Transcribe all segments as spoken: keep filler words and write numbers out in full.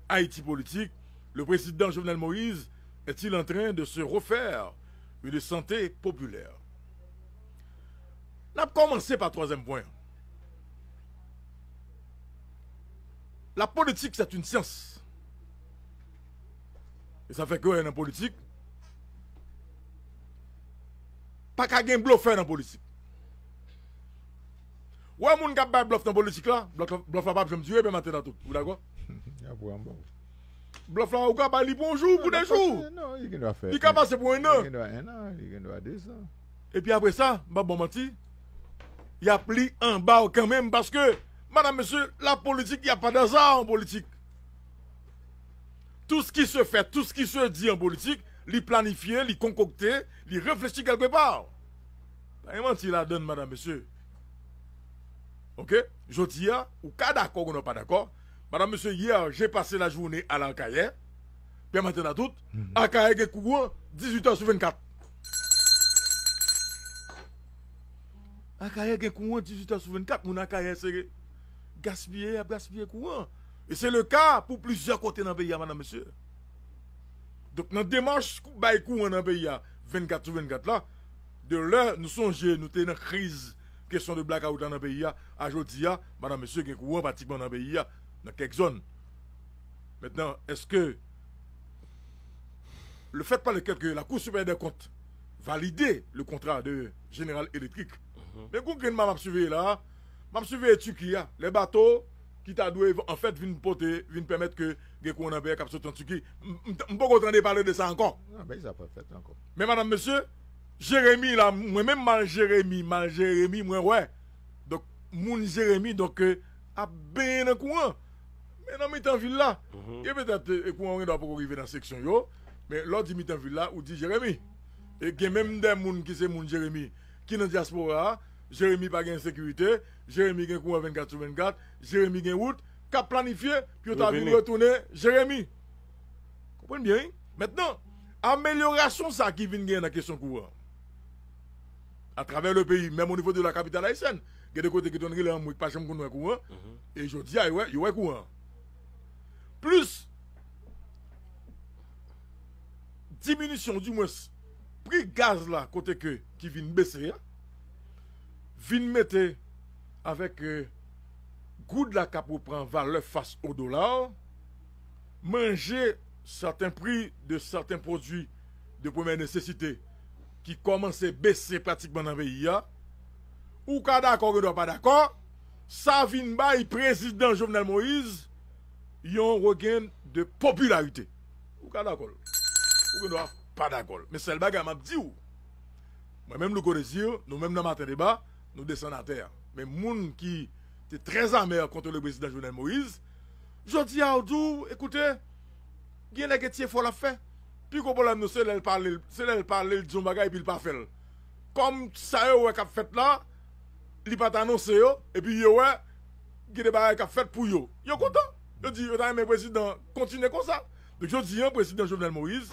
Haïti politique, le président Jovenel Moïse est-il en train de se refaire une santé populaire? N ap kòmanse pa twazyèm pwen. La politique, c'est une science. E sa fè ke nan politik, pa ka gen blofè nan politik. Wè moun k ap bay blòf nan politik la, blòf, blòf la p ap janm dire, men maten nan tout. Ou dakò? Blòf la, ou ka bay li pou yon jou, pou de jou. Li ka pase pou en an. Epi apre sa, m pa bon manti, y ap li anba w kanmenm, paske, madam, mesye, la politik, y a pas d'hasard en politique. Tout ce qui se fait, tout ce qui se dit en politique, li planifye, li konkokte, li reflechi kèlke pa. Pa gen manti ladann, madam, mesye. Ok? Jodi a, ou ka dakò, ou pa dakò. Madam, mesye, hier, j'ai passé la journée à l'Arcahaie. Pè maten nan tout, Akayè gen kouran dizuit è sou vennkat. Akayè gen kouran dizuit è sou vennkat. Moun Akayè se gaspiye, y ap gaspiye kouran. E se le ka pou plizyè kote nan peyi a, madam, mesye. Donk, nan demach bay kouran nan peyi a, vennkat sou vennkat la, de lè nou sonje nou te nan kriz kesyon de blakawout la nan peyi a, a jodi a, madam, mesye, gen kouran pratikman nan peyi a, nan kèk zòn. Maintenant, est-ce que le fait par lequel que la Cour supérieure des comptes valide le contrat de General Electric, men gon grenn ma m ap siveye la, m ap siveye Tiki a, lè bato ki ta dwe, an fèt, vin pote, vin pèmèt ke gen kouran nan peyi a k ap soti an Tiki. M, m, m poko tande pale de sa ankò. Non, bagay sa pa fèt ankò. Men, madam, mesye, Jeremi la, mwen menm, m al Jeremi, m al Jeremi, mwen wè. Donk, moun Jeremi, donk, euh, ap benyen nan kouran. Men nan mitan vil la, e petèt, e, kouran gen dwa poko rive nan seksyon yo, men lè w di mitan vil la, ou di Jeremi. E gen menm de moun ki se moun Jeremi, ki nan dyaspora a, Jeremi pa gen sekirite, Jeremi gen kouran vennkat sou vennkat, Jeremi gen wout, k ap planifye pou yo ta vin retounen Jeremi. Konprann byen, wi? Mentnan, amelyorasyon sa ki vin genyen nan kesyon kouran, atravè le peyi, menm o nivo de la kapital ayisyèn, gen de kote ki te konn rele anmwe k pa janm konn wè kouran, e jodi a, yo wè, yo wè kouran. Plis diminisyon, dimwens, pri gaz la, kote ke, ki vin bese a, vin mete avèk, euh, goud la k ap reprann valè fas o dola, manje, sèten pri de sèten pwodui de premyè nesesite ki kòmanse bese pratikman nan peyi a, ou ka dakò, ou gen dwa pa dakò, sa vin bay prezidan Jovenel Moïse yon regain de popularité. Ou ka dakò l. Ou gen dwa pa dakò l. Men sèl bagay m ap di w, mwen menm Louko Désir, nou menm nan Maten Deba, nou desann atè a. Men moun ki te trè amè kont le prezidan Jovenel Moïse, jodi a, ou di w, ekoute, gen nèg etye fò l ap fè. Pi gwo pwoblèm nou, se lè l pale, se lè l pale, l di yon bagay epi l pa fè l. Kòm sa yo wè k ap fèt la, li pa t anonse yo, epi yo wè gen de bagay k ap fèt pou yo. Yo kontan. Yo di yo ta renmen prezidan kontinye konsa. Donk, jodi a, prezidan Jovenel Moïse,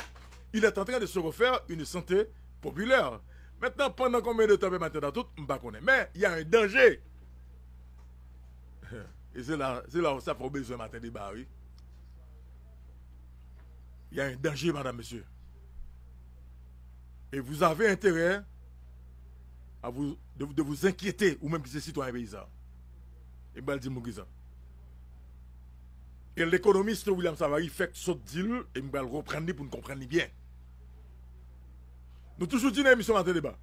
il est en train de se refaire une santé populaire. Maintenant, pendant combien de temps, pèmèt nan tout, m pa konnen. Men, y a un danger. E se la, se la sa fè w bezwen Maten Deba, wi. Il y a un danger, madame, monsieur. Et vous avez intérêt à vous, de, de vous inquiéter, ou menm ki se sitwayen peyi sa. E m pral di nou kisa. E lekonomis William Savary fèk sot di l, e m pral reprann li pou n konprann li byen. Nou toujou di nan emisyon Maten Deba,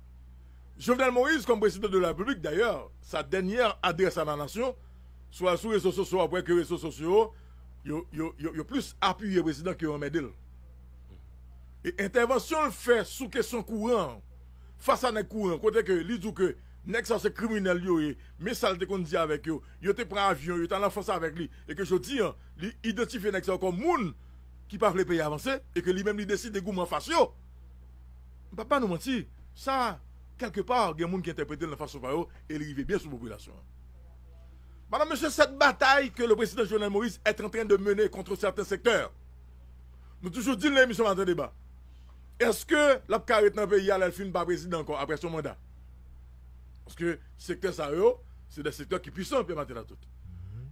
Jovenel Moïse, comme président de la République, d'ailleurs, sa dènyè adrès a la nation, sou, sou rezo sosyo, apre ke rezo sosyo yo, yo, yo, yo plis apiye prezidan ke yo anmède l. E entèvansyon l fè sou kesyon kouran an, fas a nèg kouran, kote ke li di w ke nèg sa se kriminèl yo ye, men sa l te konn di avèk yo, yo te pran avyon, yo t al an Frans avèk li, e ke jodi a, li idantifye nèg sa yo kòm moun ki pa vle peyi a avanse, e ke li menm li deside goumen anfas yo. M p ap ba nou manti, sa, kèlke pa, gen moun ki entèprete l nan fason pa yo, e li rive byen sou popilasyon an. Madame, Monsieur, cette bataille que le président Jovenel Moïse est en train de mener contre certains secteurs, nou toujou di l nan emisyon Maten Deba, èske l ap ka ret nan peyi a lè l fin pa prezidan ankò, apre son manda? Paske sektè sa yo, se de sektè ki pwisan, pye maten nan tout.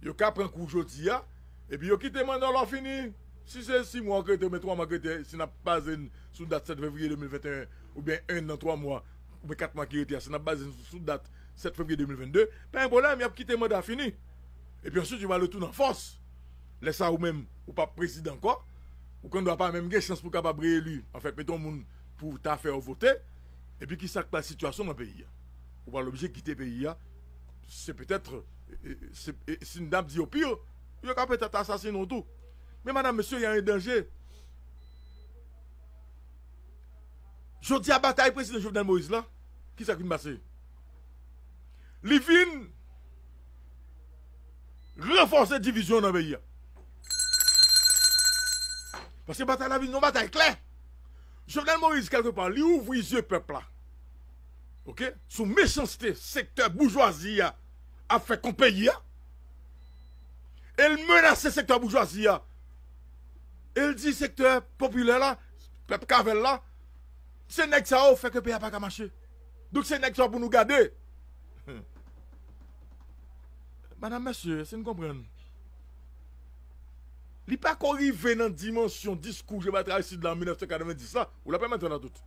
Yo ka pran kou jodi a, Epi yo kite manda w lè w fini. Si se sis mwa w k rete, oubyen twa mwa w k rete, si n ap baze n sou dat sèt fevriye de mil venteyen, oubyen en an, twa mwa, oubyen kat mwa ki rete a, si n ap baze n sou dat sèt fevriye de mil vennde, pa gen pwoblèm, y ap kite manda a fini. Epi answit, yo va retounen an fòs. Lè sa a, ou menm, ou p ap prezidan ankò. Ou konn dwa pa menm gen chans pou w kapab reyeli. Anfèt, mete yon moun pou ta fè yo vote. Epi ki sa k pral sitiyasyon nan peyi a? Ou pral oblije kite peyi a. Se petèt, e, e, se, e, si n ap di yo pi, yo ka petèt asasinen w tou. Men, madanm, mesye, y a un danger. Jodi a, batay prezidan Jovenel Moïse la, ki sa k vin pase? Li vin ranfòse divizyon nan peyi a. Paske batay la vin yon batay klè. Jovenel Moïse, kèlkepa, li ouvri zye pèp la. Oke? Sou mechanste sektè boujwazi a ap fè kont peyi a. E l menase sektè boujwazi a. E l di sektè popilè la, pèp k avè l la, se nèg sa yo fè ke peyi a pa ka mache. Donk se nèg sa yo pou nou gade. Madanm, mesye, si n konprann, li pa ko rive nan dimansyon diskou Jean-Bertrand Aristide la an mil nèf san katrevenndis la, ou la pèmèt nan tout.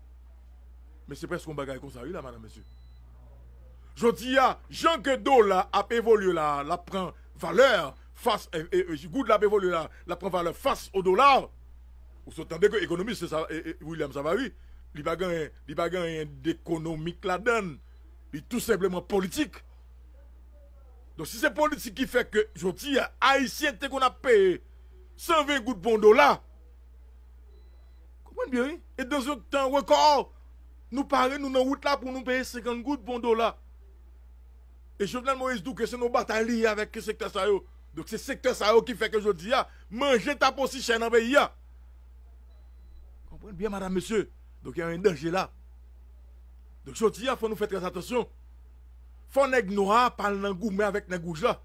Men se prèske yon bagay konsa, wi, la, madanm, mesye. Jodi a, jan ke dola ap evolye la, l ap pran valè fas, e, e, e, goud la ap evolye la, l ap pran valè fas o dola. Ou sot tande ke ekonomis, se sa, e, e, William Savary, li pa gen, li pa gen anyen dekonomik ladan l. Li tou senpleman politik. Donk, si se politik ki fè ke jodi a, Ayisyen te konn ap peye san ven goud pou yon dola, konprann byen, wi. E dans un temps record, nou pare, nou nan wout la pou nou peye senkant goud pou yon dola. E Jovenel Moïse di w ke se nan batay li ye avèk sektè sa yo. Donk, se sektè sa yo ki fè ke jodi a, manje t ap osi chè nan peyi a. Konprann byen, madanm, mesye. Donk, y a un danger la. Donk, jodi a, fò nou fè trè atansyon. Fò nèg nwa a pa al nan goumen avèk nèg wouj la.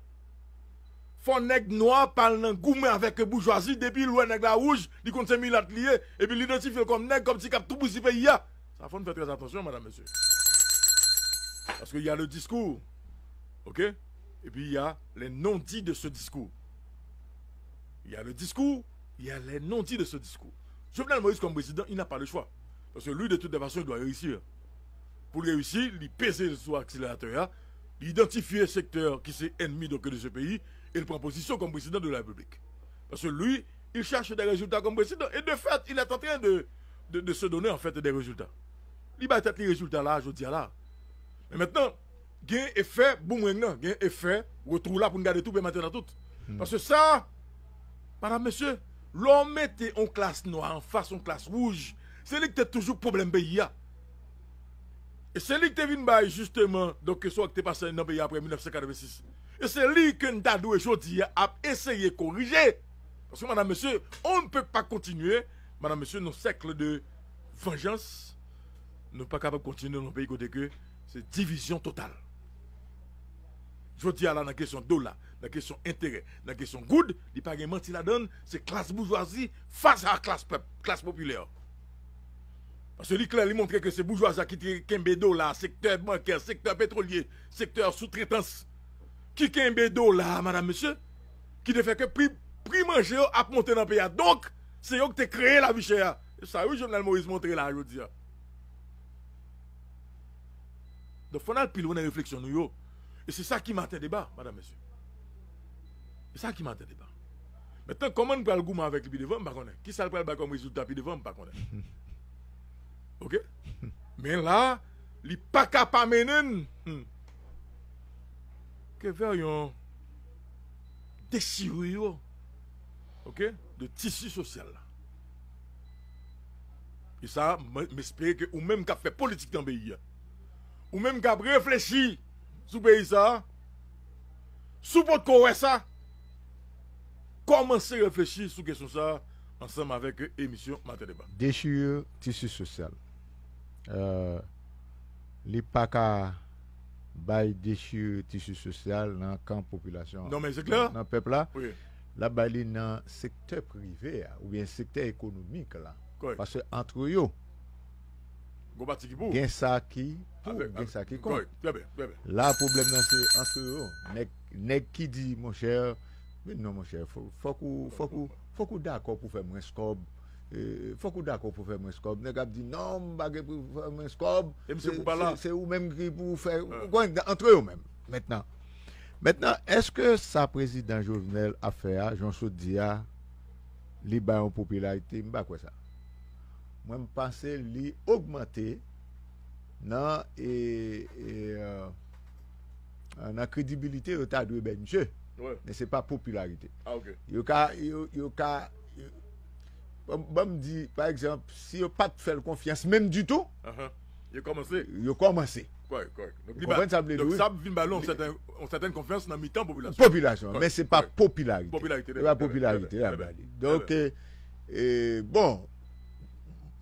Fò nèg nwa a pa al nan goumen avèk boujwazi. Depi l wè nèg la wouj, li konn se milat li ye, epi l idantifye l kòm nèg, kòmsi k ap toupousi peyi a. Sa fò n fè trè atansyon, madanm, mesye. Paske y a le discours, oke? Epi y a les non-dits de ce discours. Il y a le discours, il y a les non-dits de ce discours. Jovenel Moïse, comme président, il n'a pas le choix. Parce que lui, de toutes les façons, il doit réussir. Pou l reyisi, li peze sou akseleratè a, li idantifye sektè ki se ennmi, donk, de ce pays, e l pran pozisyon kòm prezidan de la Repiblik. Parce que lui, il cherche des résultats comme président. Et de fait, il est en train de, de, de se donner, en fait, des résultats. Li bay tèt li rezilta la, jodi a la. Men mentnan, gen efè boomerang nan, gen efè retou la pou n gade tou, pèmèt nan tout. Paske sa, madanm, mesye, lè w mete yon klas nwa anfas yon klas wouj, se li ki te toujou pwoblèm peyi a. E se li ki te vin bay, jisteman, donk, sa ki te pase nan peyi a apre mil nèf san katrevensis. E se li ke n ta dwe jodi a ap eseye korije. Paske, madanm, mesye, on ne peut pas continuer, madanm, mesye, nan sèk de vanjans. Nou pa kapab kontinye nan yon peyi kote ke se divizyon total. Jodi a la, nan kesyon dola, nan kesyon enterè, nan kesyon goud, li pa gen manti ladan l, se klas boujwazi fas a klas pèp, klas popilè. Paske li klè, li montre ke se boujwazi a ki te kenbe dola, sektè bankè, sektè petwolye, sektè soutretans, ki kenbe dola a, madanm, mesye, ki te fè ke pri, pri manje yo ap monte nan peyi a. Donk, se yo ki te kreye lavi chè a. E sa, wi, Jovenel Moïse montre la, jodi a. Donk, fò n al pi lwen nan refleksyon nou yo. E se sa ki Maten Deba, madanm, mesye. E sa ki Maten Deba. Mentnan, kòman n pral goumen avèk li pi devan, m pa konnen. Kisa l pral bay kòm rezilta pi devan, m pa konnen. Oke? Men la, li pa ka pa mennen n, hmm, ke vè yon dechirure, oke, de tisi sosyal la. E sa, m, m espere ke ou menm k ap fè politik nan peyi a, ou menm k ap reflechi sou peyi sa a, si w potko wè sa, kòmanse reflechi sou kesyon sa a ansanm avèk emisyon Maten Deba. Dechire tisi sosyal. Euh, li pa ka bay dechire tisi sosyal nan kan popilasyon an. Non, men se klè. Nan, nan pèp la. Wi. L ap bay li nan sektè prive a, oubyen sektè ekonomik la. Kòrèk. Paske antre yo, gon pati ki pou. Gen sa ki pou, avèk, gen sa ki kont. Kòrèk. Trè byen, trè byen. La, pwoblèm nan se antre yo. Nèg, nèg ki di, monchè, Vin non, monchè, fò- fòk ou, fòk ou, fòk ou dakò pou fè mwens kòb. Eh, fòk ou dakò pou fè mwens kòb. Nèg ap di, "Non, m pa gen pou fè mwens kòb." E misye pou pa la. Se ou menm ki pou fè. Ou konn, antre yo menm. Mentnan, mentnan, èske sa prezidan Jovenel ap fè a, jan w sot di a, li bay yon popilarite? M pa kwè sa. Mwen, m panse li ogmante nan, e, e, euh, nan kredibilite yo ta dwe bay misye. Men se pa popilarite. Yo ka, yo, yo ka, yo- ban, ban m di, pa egzanp, si yo pa t fè l konfyans menm ditou, yo kòmanse. Yo kòmanse. Kòrèk, kòrèk. Donk, li ba- Konprann sa m vle di, donk, wi. Sa ap vin ba l yon sèten, yon sèten konfyans nan mitan popilasyon. Popilasyon, men se pa popilarite. Popilarite, e pa popilarite, la, ba li. Donk, e, e, bon,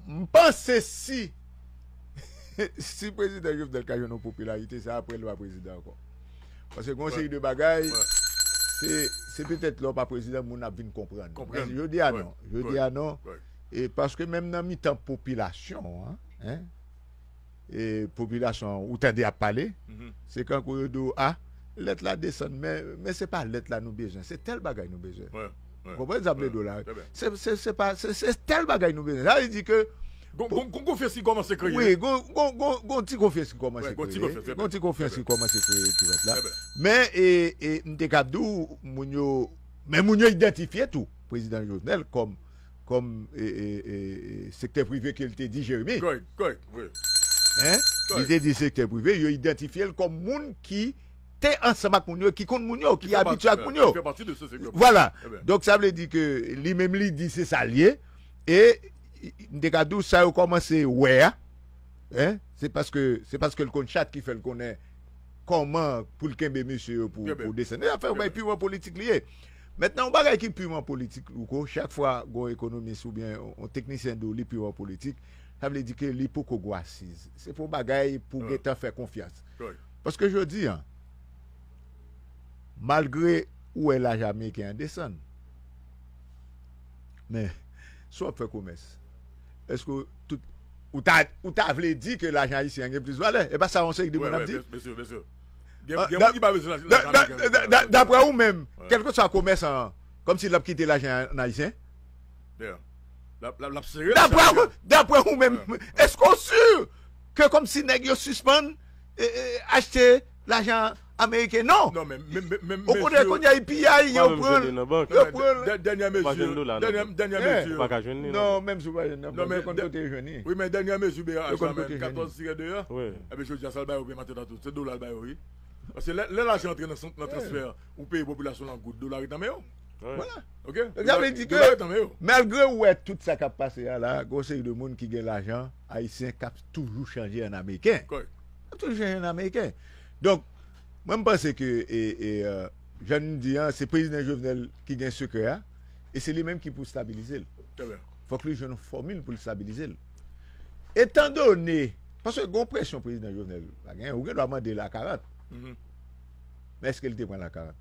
m panse si, si prezidan Jovenel ka jwenn yon popilarite, se apre l pa prezidan ankò. Paske gon seri de bagay, se, se petèt lè w pa prezidan, moun ap vin konprann. Men jodi a non. Jodi a non. E paske menm nan mitan popilasyon an, en, e popilasyon an, ou tande ap pale, se kankou yo di w, a, lèt la desann, men, men se pa lèt la nou bezwen, se tèl bagay nou bezwen. Ou konprann sa m vle di w la? Se, se, se pa, se, se tèl bagay nou bezwen. Sa vle di ke Gon, gon, gon konfyans ki kòmanse kreye. Wi, gon, gon, gon, gon ti konfyans ki kòmanse kreye. Gon ti konfyans ki kòmanse kreye, ti vant la. Men, e, e, m te kab di w, moun yo, men moun yo idantifye tou prezidan Jovenel kòm, kòm, e, e, e, e, sektè prive ke l te di Jeremi. Kòrèk, kòrèk, wi. Hein? Li te di sektè prive, yo idantifye l kòm moun ki te ansanm ak moun yo, ki konn moun yo, ki abitye ak moun yo. Ki fè pati de se sektè prive. Vwala. Donk, sa vle di ke li menm li di se sa l ye. E m te ka di w sa yo kòmanse wè a, en, se paske, se paske l konn chat ki fè l konnen kòman pou l kenbe mesye yo pou, pou desann. E afè bay piman politik li ye. Mentnan, yon bagay ki piman politik, Louko, chak fwa gon ekonomis oubyen yon teknisyen di w li piman politik, sa vle di ke li poko gwo asiz. Se pa yon bagay pou gentan fè konfyans. Paske jodi a, malgre ou wè lajan ameriken an desann, men, si w ap fè komès, èske w tout, ou ta, ou ta vle di ke lajan ayisyen an gen plis valè? E pa sa yon seri de moun ap di? Gen, gen moun ki pa bezwen lajan ameriken an. Daprè ou menm, kèlkeswa komèsan an, kòmsi l ap kite lajan an ayisyen? L ap, l ap, l ap sere lajan ameriken an. Daprè ou menm, èske w si ke kòmsi nèg yo sispann, e, e, achte lajan ameriken? Non. Non, men, men, men, men, okontrè, kounye a, yo pran l, yo pran l. Dènyè mezi, dènyè, dènyè mezi. Ou pa ka jwenn li, non. Non, menm si w pa jwenn nan bank, yo konn kote yo jwenn li. Wi, men dènyè mezi B H la menm, katòz tirè de a. Ebyen, jodi a, sa l ba yo, pi maten nan tout, se dola l ba yo, wi. Paske lè, lè lajan antre nan sant, nan transfè, ou peye popilasyon lan goud, dola ret nan men yo. Vwala. Donk, sa vle di ke, malgre ou wè tout sa k ap pase a la, gon seri de moun ki gen lajan ayisyen k ap toujou chanje an ameriken. K ap toujou chanje an ameriken. Donk, mwen, m panse ke, e, e, euh, jan n di an, se prezidan Jovenel ki gen sekrè a, e se li menm ki pou stabilize l. Fòk li jwenn yon fòmil pou l stabilize l. Etandone, paske gon presyon prezidan Jovenel la genyen, ou gen dwa mande l a karant. Men èske l te pran l a karant?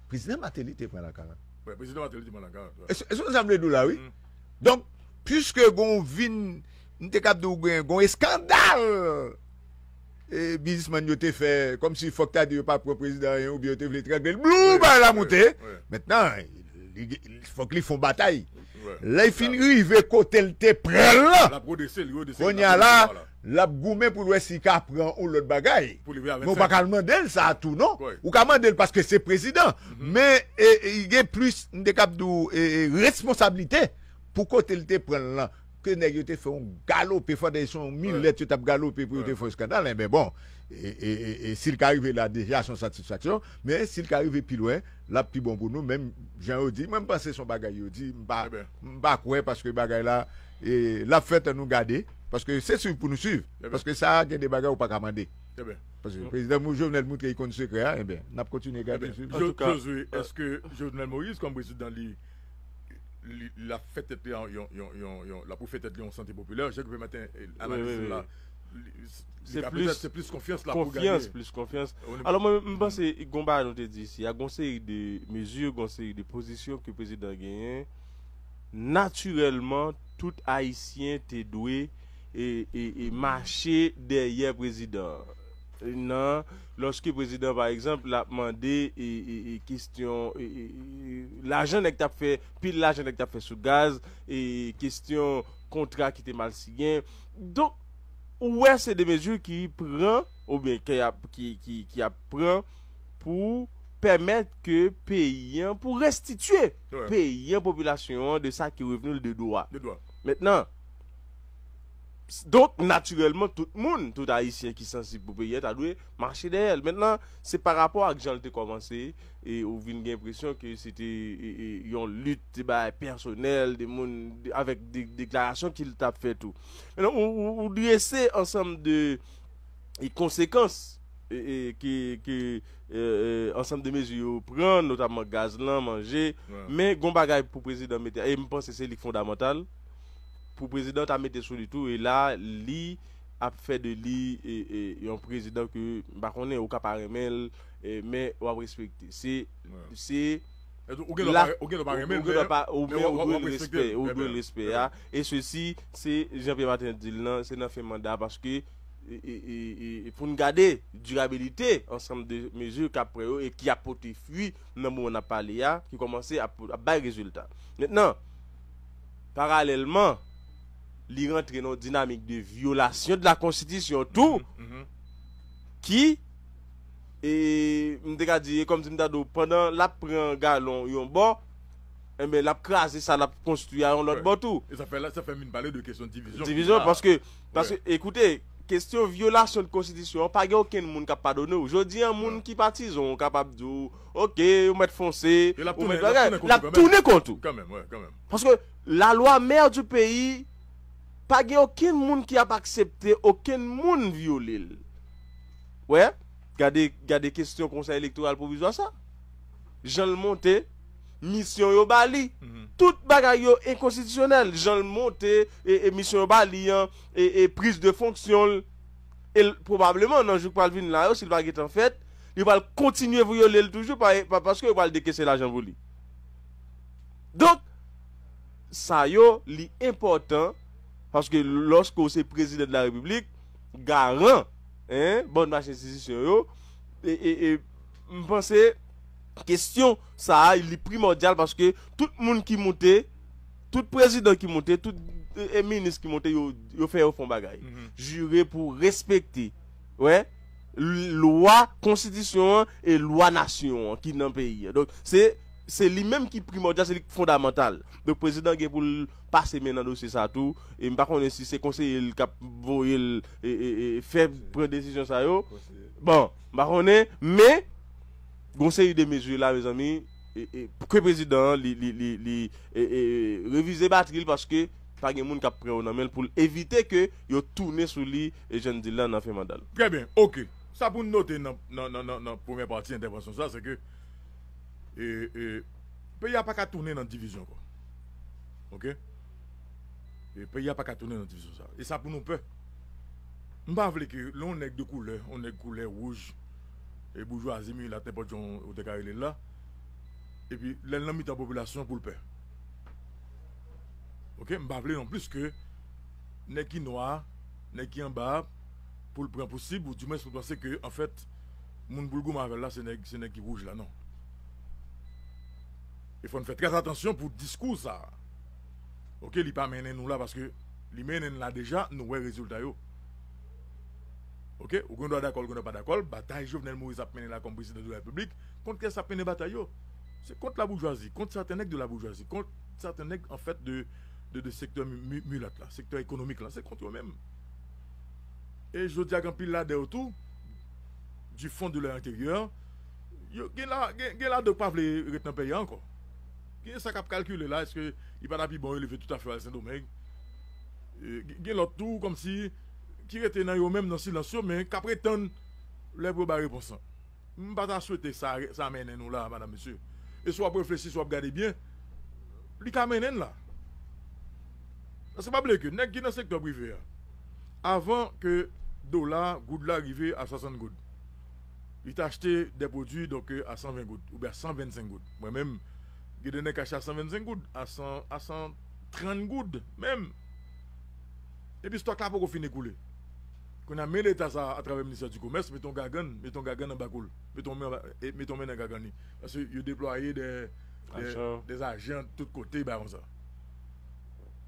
Prezidan Martelly te pran l a karant. Èske, èske w konn sa m vle di w la, wi? Donk, piske gon vin, m te kab di w gen, gon eskandal, e, biznismann yo te fè, kòmsi fòk ta di yo pa pran prezidan anyen, oubyen yo te vle trangle l. Blou, bagay la moute. Mentnan, li, fòk li fè yon batay. Lè l fin rive kote l te pran l lan, kounye a la, l ap goumen pou l wè si l ka pran yon lòt bagay. Men w pa ka al mande l sa a tou, non. Ou ka mande l paske se prezidan. Men, e, e, li gen plis, m te kab di w, e, e, responsablite pou kote l te pran l lan. Ke nèg yo te fè yon galope, fò se yon milèt yo t ap galope pou yo te fè yon eskandal, enben bon, e, e, e, e si l ka rive la deja, se yon satisfaksyon, men si l ka rive pi lwen, l ap pi bon pou nou, menm jan yo di, mwen m panse se yon bagay yo di, m pa, m pa kwè, paske bagay la, e, l ap fèt, ann nou gade, paske se swiv pou nou swiv, paske sa a gen de bagay ou pa ka mande. Paske prezidan Jovenel moutre li konn sekrè a, enben, n ap kontinye gade, swiv. Antouka, Josué, èske Jovenel Moïse, kòm prezidan, li, li, l ap fè tèt li yon, yon, yon, yon, yon, l ap refè tèt li yon sante popilè, jan ke Pè Maten, e, analize l la, li, li ka petèt se plis konfyans la pou gade. Konfyans, plis konfyans. Alò, mwen, m panse, gon bagay nou te di isi a, gon seri de mezi, gon seri de pozisyon ke prezidan genyen, natirèlman, tout Ayisyen te dwe e, e, e mache dèyè prezidan an. nan, lòske prezidan, pa egzanp, l ap mande e, e, e, kesyon e, e, e, lajan nèg t ap fè, pil lajan nèg t ap fè sou gaz, e kesyon kontra ki te mal siyen. Donk, ou wè se de mezi ki pran, oubyen ki ap, ki, ki, ki ap pran pou pèmèt ke peyi an, pou restitye peyi an, popilasyon an, de sa ki revni l de dwa. De dwa. Mentnan, donk, natirèlman, tout moun, tout Ayisyen ki sansib pou peyi a, ta dwe mache dèyè l. Mentnan, se pa rapò ak jan l te kòmanse, e ou vin gen enpresyon ke se te e, e, yon lit, te bagay pèsonèl, de moun, de, avèk de deklarasyon ke l t ap fè tou. Mentnan, ou, ou, ou drese ansanm de e, konsekans e, e, ke, ke e, e, ansanm de mezi yo pran, notamman gaz lan, manje. Men gon bagay pou prezidan mete, e m panse se li k fondamantal, pou prezidan ta mete sou li tou, e la, li ap fè de li e, e, yon prezidan ke m pa konnen, ou ka pa renmen l, e, men w ap respekte. Se, se Ou gen dwa pa renmen l, men ou dwe l respè, ou dwe l respè a. E sesi, se Jean Pierre Martin di l nan, se nan fen manda, paske e, e, e, e, pou n gade dirabilite ansanm de mezi k ap pran yo e ki ap pote fwi nan moman n ap pale a, ki kòmanse ap, ap bay rezilta. Mentnan, paralèlman, li rantre nan yon dinamik de vyolasyon de la konstitisyon tou, ki e, m te ka di, e kòmsi m ta di w, pandan l ap pran galon yon bò, enben, l ap kraze sa l ap konstwi a yon lòt bò tou. E sa fè, sa fè m vin pale de kesyon divizyon. Divizyon, paske, paske, ekoute, kesyon vyolasyon de konstitisyon an, pa gen okenn moun k ap padone w. Jodi a, moun ki patizan w kapab di w, oke, ou mèt fonse, ou mèt bagay. L ap tounen kont ou. Kanmenm, wi, kanmenm. Paske lalwa mè di peyi, pa gen okenn moun ki ap aksepte okenn moun vyole l. Wè, gade, gade kesyon Konsèy Elektoral Pwovizwa sa. Jan l monte, misyon yo ba li. Tout bagay yo enkonstitisyonèl. Jan l monte, e, e misyon yo ba li an, e, e priz de fonksyon l. E l, pwobableman, nan jou k pral vin la yo, si l pa gentan fèt, yo pral kontinye vyole l toujou, pa, pa, paske yo pral dekese lajan pou li. Donk, sa yo, li enpòtan, paske lòske w se prezidan de la repiblik, garan, en, bòn mach enstitisyon yo, e, e, e, m panse, kesyon sa a, li primòdyal, paske tout moun ki moute, tout prezidan ki moute, tout e, e minis ki moute, yo, yo fè yo fè yon bagay. Jire pou respekte, wè, l-, lwa konstitisyon an e lwa nasyon an ki nan peyi an. Donk, se, se li menm ki primòdyal, se li ki fondamantal. Donk, prezidan gen pou l pase men nan dosye sa tou. E m pa konnen si se konseye l k ap voye l e, e, e, fè pran desizyon sa yo. Bon, m pa konnen, men gon seri de mezi la, mezanmi, e, e, pou ke prezidan an, li, li, li, li e, e, revize batri l, paske pa gen moun k ap pran yo nan men l pou l evite ke yo tounen sou li, e jan n di l la, nan fen manda l. Trè byen, oke. Sa pou n note nan, nan, nan, nan, nan premyè pati entèvansyon sa, se ke, e, e, peyi a pa ka tounen nan divizyon ankò. Oke? E peyi a pa ka tounen nan divizyon sa. E sa pou nou pè. M pa vle ke lè yon nèg de koulè, yon nèg koulè wouj, e boujwazi, milat, nenpòt jan ou te ka rele l la, epi lè l nan mitan popilasyon pou l pè. Oke? M pa vle non plis ke nèg ki nwa, nèg ki anba, pou l pran pou sib, ou dimwens pou l panse ke, anfèt, moun pou l goumen avè l la, se nèg, se nèg ki wouj la, non. E fò n fè trè atansyon pou diskou sa a. Oke, li pa mennen nou la, paske li mennen n la deja, nou wè rezilta yo. Oke, ou gen dwa dakò l, ou gen dwa pa dakò l, batay Jovenel Moïse ap mennen la kòm prezidan de la repiblik, kont kiyès ap mennen batay yo? Se kont laboujwazi, kont sèten nèg de laboujwazi, kont sèten nèg, anfèt, de, de, de sektè mi-, mi-, milat la, sektè ekonomik la, se kont yo menm. E jodi a, gen anpil ladan yo tou, du fond de leur intérieur, yo gen la, gen, gen ladan yo pa vle ret nan peyi a ankò. Gen sa k ap kalkile la, èske li pa ta pi bon yo leve tout afè yo al Sendomeng? E, gen, gen lòt tou, kòmsi, ki rete nan yo menm, nan silans yo, men k ap ret tann lè pou yo bay repons lan. M pa ta swete sa, sa mennen nou la, madanm, mesye. E si w ap reflechi, si w ap gade byen, li ka mennen n la. Paske pa bliye ke nèg ki nan sektè prive a, avan ke dola, goud la rive a swasant goud, li t achte de pwodui, donk, a san ven goud, oubyen a san vennsenk goud. Mwen menm, gen de nèg k achte a san vennsenk goud, a san, a san trant goud menm. Epi stòk la poko fin ekoule. Kounye a, men leta sa a, atravè ministè di komès, mete yon gagann, mete yon gagann anba kou l. Mete yon men anba, e, mete yon men nan gagann li. Paske yo deplwaye de, de, ajan, de ajan tout kote, bagay konsa.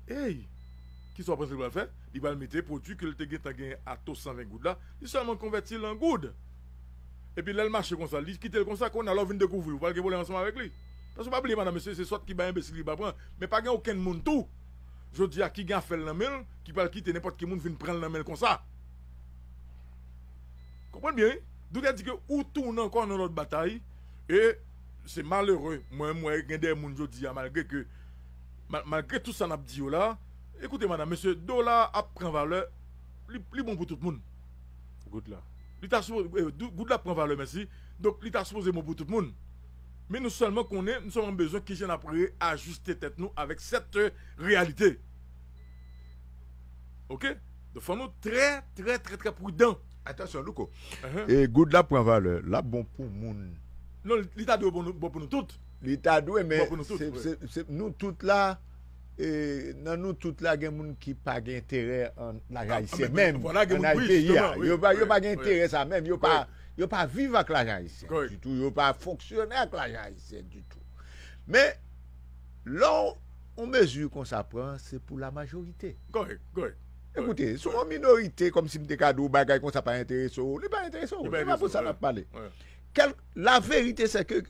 Ey! Kisa w panse l pral fè? Li pral mete pwodui ke l te gentan gen a to san ven goud la, li sèlman konvèti l an goud. Epi lè l mache konsa, li kite l konsa, kounye a lè w vin dekouvri, ou pral gen pwoblèm ansanm avèk li. Paske pa bliye, madanm, mesye, se sòt ki bay enbesil li pa pran. Men pa gen okenn moun tou, jodi a, ki gen afè l nan men l, ki pral kite nenpòt ki moun vin pran l nan men l konsa. Konprann byen, wi. Dout di ke ou tounen ankò nan lòt batay, e se malere. Mwen, m wè gen de moun jodi a, malgre ke, mal-, malgre tout sa n ap di yo la, ekoute, madanm, mesye, dola ap pran valè, li, li bon pou tout moun. Goud la. Li ta sipo-, eh, dou-, goud la pran valè, mèsi. Donk, li ta sipoze bon pou tout moun. Men nou sèlman konnen, nou sèlman bezwen kijan n ap reajiste tèt nou avèk sèt, euh, reyalite. Oke? Donk, fò nou trè, trè, trè, trè pridan. Atansyon, Louko. Ahan. E goud la pran valè, l ap bon pou moun. Non, li, li ta dwe bon, bon pou nou tout. Li ta dwe, men bon pou nou tout, se, wi, se, se, nou tout la, e, nan nou tout la, gen moun ki pa gen enterè an lajan ayisyen menm, vwala, gen moun, wi, peyi a. Yo pa, yo pa gen enterè sa menm. Yo pa, yo pa viv ak lajan ayisyen ditou. Yo pa fonksyone ak lajan ayisyen ditou. Men, lè w, yon mezi konsa pran, se pou la majorite. Kòrèk, kòrèk. Ekoute, si yon minorite, kòmsi m te ka di w bagay konsa pa enterese w, li pa enterese w. Se pa pou sa n ap pale. Kèl-, la verite, se ke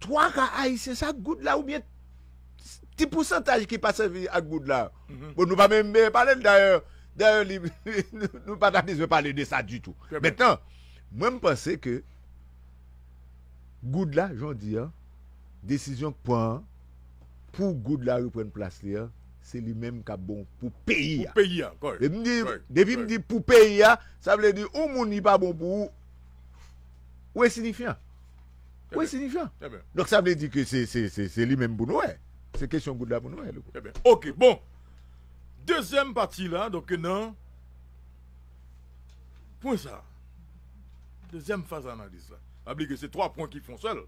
twa ka ayisyen sa goud la oubyen ti pousantaj ki pa sèvi ak goud la. Bon, nou pa menm pale l, dayè, dayè, li, nou, nou pa ta bezwen pale de sa ditou. Mentnan, mwen, m panse ke goud la, jan w di a, desizyon k pran an, pou goud la reprann plas li a, se li menm k ap bon pou peyi a. Pou peyi a, kòrèk. Depi m di, depi m di pou peyi a, sa vle di yon moun li pa bon pou ou, ou ensinifyan. Ou ensinifyan. Donk, sa vle di ke se, se, se, se li menm pou nou wè. Se kesyon goud la pou nou wè, Louko. Trè byen. Oke, bon. Dezyèm pati la, donk, nan pwen sa. Dezyèm faz analiz la. Pa bliye ke se twa pwen ki fè yon sèl.